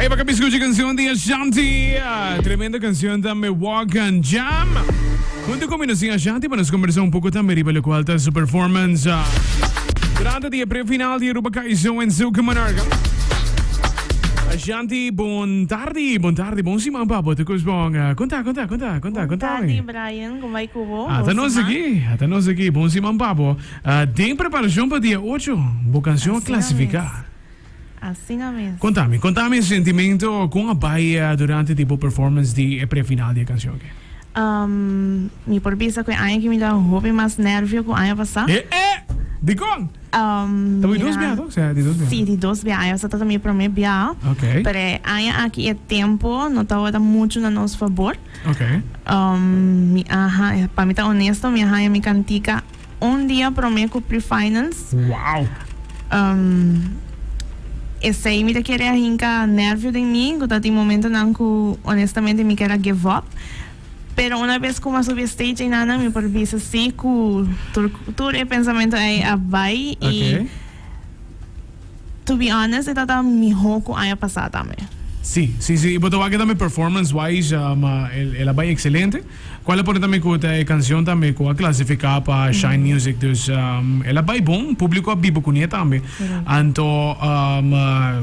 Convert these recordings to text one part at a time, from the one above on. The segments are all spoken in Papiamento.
Hey, pa kapi skucha kanshon di Ashanti. Tremendo kanshon tambe Walk and Jam. Hunto ku mi nos tin Ashanti pa nos kombersa un poko tambe riba lokual ta su performance durante di e pre-final di Aruba Kaiso en Zouk Monarca. Ashanti, bon tardi, bon tardi, bon siman pa bo. Te kos bon. Konta, konta, konta, konta, Bon konta tardi, mi. Brian. Kon bai ku bo? Ata Bon nos siman. aki, ata nos aki. Bon siman pa bo. Den preparashon pa dia ocho, bo kanshon a Asina mes. klasifiká. Asina mes. Konta mi, konta mi e sentimento kon a bai durante di bo performance di e pre-final di e kanshon aki. Mi por bisa ku e aña aki mi ta hopi mas nervio ku aña pasá. E e! Dikon? Ta bo di dos bia tok? Sea, di dos bia. Si, di dos bia. Aña pasá tabata mi promé bia. Ok. Pero e aña aki e tempo no tabata muchu na nos fabor. Ok. Mi a haña, pa mi ta honesto, mi a haña mi kantika Un dia prome cu pre-finals. Wow! Esey mi ta kere a hinca nervio den mi, cu ta tin momentonan cu honestamente mi kier a give up. Pero una bes cu mi a subi e stage eynana mi por bisa si cu tur tur e pensamento ey a bay y Okay. To be honest e ta ta miho ku aña pasá tambe. Sí, sí, sí. Y bo ta wak tambe performance wise el a bay excelente. Cual a pone tambe cu ta e cancion tambe cu a clasifica pa Shine Music. Dus el a bay bon, publico a biba cune tambe. Anto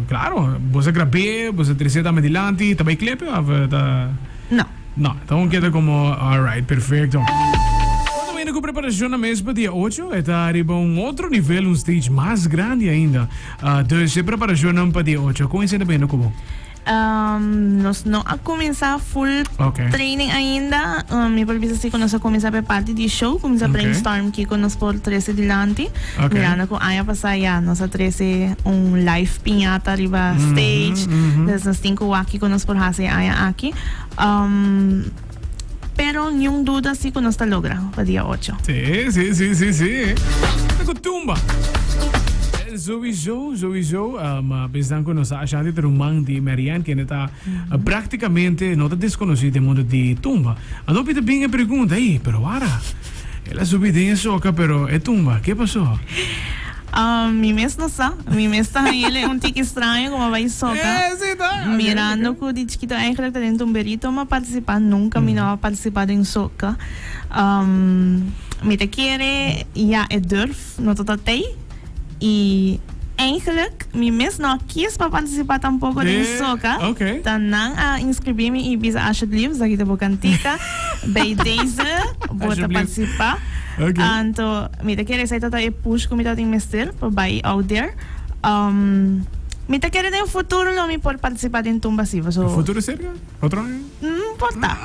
claro, bo sa grab'é, bo sa trece tambe dilanti. Ta bay clip of ta? No. No, ta un keda como alright, perfecto. Cuando bini cu preparacion na mes pa dia ocho, e ta riba un otro nivel, un stage mas grandi ainda. Dus e preparacionnan pa dia ocho, con esei ta bini cu bo? Nos no a cuminsa full training ainda. Mi por bisa si cu nos a cuminsa pa e parti di show, cuminsa brainstorm kico nos por trece dilanti. Mirando cu aña pasa ya nos a trece un live piñata riba stage, dus nos tin cu wak kico nos por haci e aña aki. Pero niun duda si cu nos ta logra pa dia ocho. Sí, sí, sí, sí, sí. Ta cu tumba. Sowieso, sowieso. Pensando cu nos Ashanti ta ruman di Marianne, kende ta practicamente no ta desconoci den mundo di tumba. Anto hopi ta bin e pregunta, ey, pero wara, el a subi den e soca, pero e tumba, ke paso? Mi mes no sa. Mi mes ta hañ'el un tiki straño como bai soca. Eh, sí ta. Ok, Mirando ok. cu di chikito eigenlijk ta den tumberito m'a participa, nunca mi no a participa den soca. Mi ta kere ya e durf no ta ta tey y eigenlijk mi mes no a kies pa participa tampoco den Eh, soca. ok. Ta nan a inscribi mi y bisa alsjeblieft, esaki ta bo cantica, bij deze bo ta Alsjeblieft. participa. Ok. Anto mi ta kere esei ta ta e push ku mi ta tin mester pa bai out there. Mi ta kere den futuro lo mi por participa den tumba si paso. Futuro cerca? Otro aña? Por ta.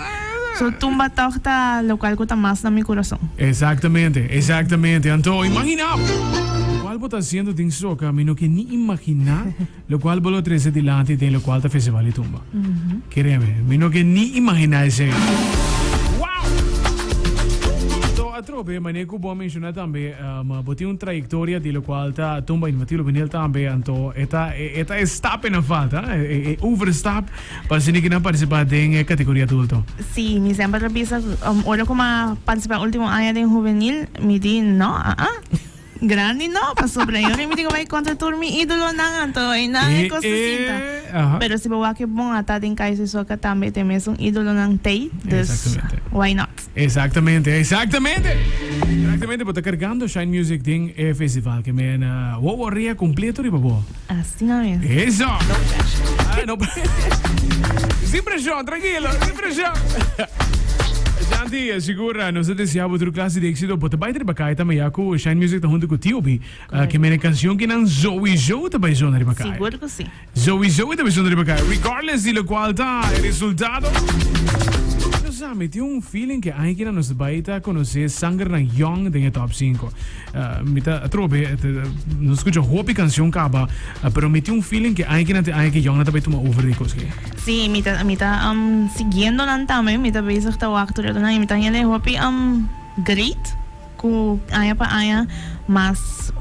So tumba tog ta locual ku ta mas na mi kurason. Exactamente, exactamente. Anto imagina bo locual bo ta haciendo den soca, mi no ke ni imagina Locual bo lo trece dilanti den locual ta Festival di Tumba. Kereme, mi no ke ni imagina esey. Wow! So, atrobe, manera cu bo a menciona tambe, bo tin un trayectoria di locual ta Tumba Infantil Juvenil tambe, anto e ta, e ta e stap e nan falta, e overstap pa asina ki nan participa den e categoria adulto. Sí, mi semper ta bisa, ora cu mi a participa ultimo aña den juvenil, mi di, no, ah ah. Grandi no, pasobra yo mi tin ku bai kontra tur mi idolonan, anto einan e kos ta sinta. Pero si bo wak e bon ata den Kaiser Soca tambe e mesun idolonan tei, dus why not? Exactamente, exactamente! Exactamente, bo ta cargando Shine Music den e festival ke men wowo ria completo riba bo. Asina mes. Eso! No pressure. Ah, no Sin presion, tranquilo, sin presion. Shanti, sigur nos ta desea bo tur clase di éxito. Bo ta bai riba kai tambe ya cu Shine Music ta hunto cu TOB. Ke mene cancion ki nan sowieso ta bai zona riba kai. Sigur cu si. Sowieso ta bai zona riba kai. Regardless di locual ta e resultado. No sa, mi tin un feeling ke aña ki nan nos ta bai ta conoce sangernan young den e top cinco. Mi ta atrobe, no scucha hopi cancion caba, pero mi tin un feeling ke aña kinan te aña ke yongnan ta bay tuma over di cos ke. Sí, mi ta, mi ta siguiendo nan tambe, mi ta bezig ta wak tur nan y mi ta haña hopi great cu aña pa aña mas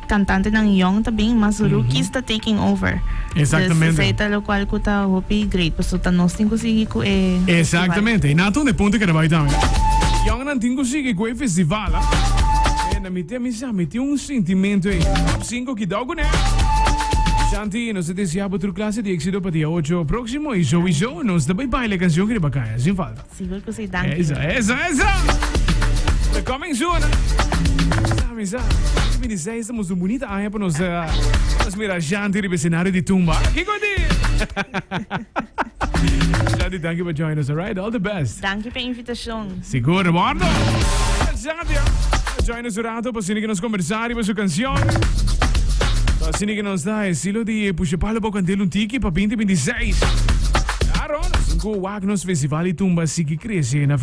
cantantenan yong ta bin, mas rookies ta taking over. Exactamente. Dus esey ta locual cu ta hopi great, pasobra ta nos tin cu sigui cu e festival. Exactamente, y nan a tuma e punto ke ta bay tambe. Yongnan tin cu sigui cu e festival. E na mi tin, mi sa, mi tin un sentimento ey. Top cinco kidao cune. Shanti, nos ta desea bo tur clase di exito pa dia ocho proximo y sowieso nos ta bay baila e cancion riba caya, sin falta. Sigur cu si, danki. Esa, esa, esa! The coming soon! Sa, mi sa. 2026 ta mos un bunita aña pa nos, eh, nos mira Shanti riba escenario di tumba. Kiko di? Shanti, danki pa join us, alright? All the best. Danki pa e invitacion. Sigur, Eduardo. Shanti, join us un rato pa asina cu nos conversa riba su cancion. Pa asina cu nos ta estilo di pusha palo pa candela un tiki pa 2026. Claro, nos tin cu wak nos festival di tumba sigui crece na.